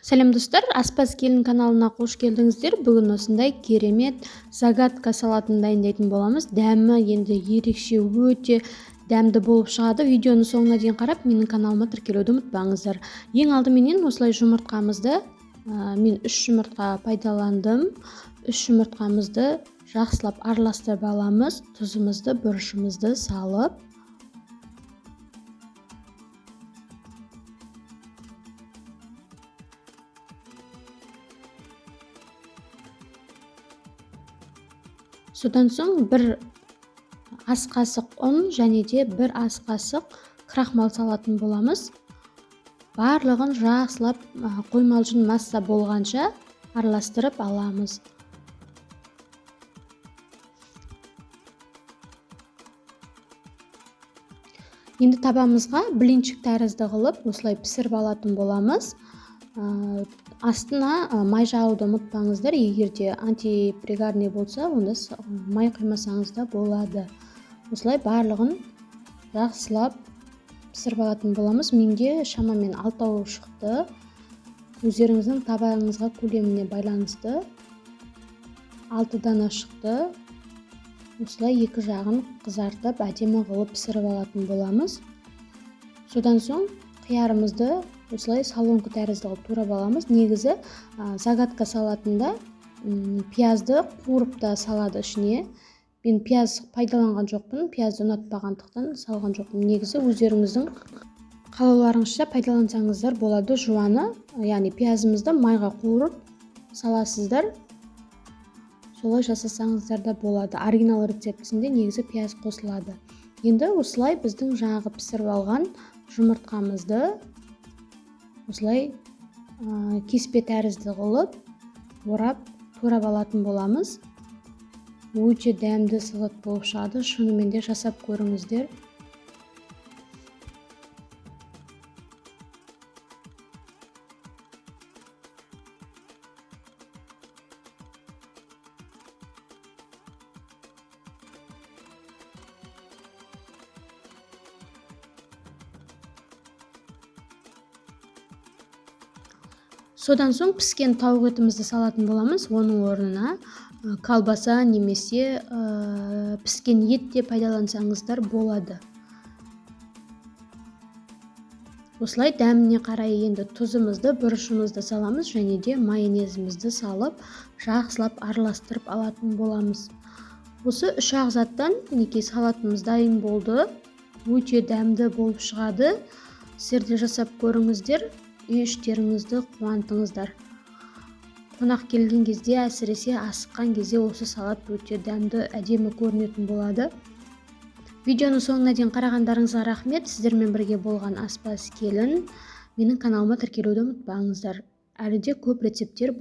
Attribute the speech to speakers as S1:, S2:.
S1: Сәлем, достар! Аспаз келін каналына қош келдіңіздер. Бүгін осындай керемет загадка салатын дайындайтын боламыз. Дәмі енді ерекше, өте дәмді болып шығады. Видеоның соңына дейін қарап, менің каналыма тіркелуді ұмытпаңыздар. Ең алдыменен осылай жұмыртқамызды, мен 3 жұмыртқа пайдаландым. 3 жұмыртқамызды жақсылап араластырып аламыз. Тұзымызды, бұрышымызды салып, содан соң 1 ас қасық ұн және де 1 ас қасық крахмал салатын боламыз. Барлығын жақсылап қоймалжың масса болғанша араластырып аламыз. Енді табамызға блинчик тәрізді қылып осылай пісіріп алатын боламыз. Астына май жағуды ұмытпаңыздар. Егер де антипригарный болса, онда май құймасаңыз да болады. Осылай барлығын жақсылап пісіріп алатын боламыз. Менде шамамен 6 шықты. Өздеріңіздің табағыңызға көлеміне байланысты 6 дана шықты. Осылай екі жағын қызартып, әдемі қылып пісіріп алатын боламыз. Содан соң қиярымызды осылай солонка тәрізді қылып турап аламыз. Негізі, загадка салатында, пиязды қуырып та салады ішіне. Мен пияз пайдаланған жоқпын, пиязды ұнатпағандықтан салған жоқпын. Негізі өздеріңіздің қалауларыңызша пайдалансаңыздар болады. Жуаны, яғни пиязымызды майға қуырып саласыздар. Солай жасасаңыздар да болады. Оригинал рецептісінде негізі пияз қосылады. Енді осылай біздің жаңағы пісіріп алған жұмыртқамызды осылай, кеспе тәрізді қылып орап турап алатын боламыз. Өте дәмді салат болып шығады. Шынымен де жасап көріңіздер. Содан соң піскен тауық етімізді салатын боламыз. Оның орнына, колбаса немесе, піскен ет те пайдалансаңыздар болады. Осылай дәміне қарай енді тұзымызды, бұрышымызды саламыз және де майонезімізді салып, жақсылап араластырып алатын боламыз. Осы үш ақ заттан мінекей салатымыз дайын болды. Өте дәмді болып шығады. Сіздер де жасап көріңіздер. Үй іштеріңізді қуантыңыздар. Қонақ келген кезде, әсіресе асыққан кезде осы салат өте дәмді, әдемі көрінетін болады. Видеоның соңына дейін қарағандарыңызға рахмет. Сіздермен бірге болған аспаз келін. Менің каналыма тіркелуді ұмытпаңыздар. Әлі де көп рецепттер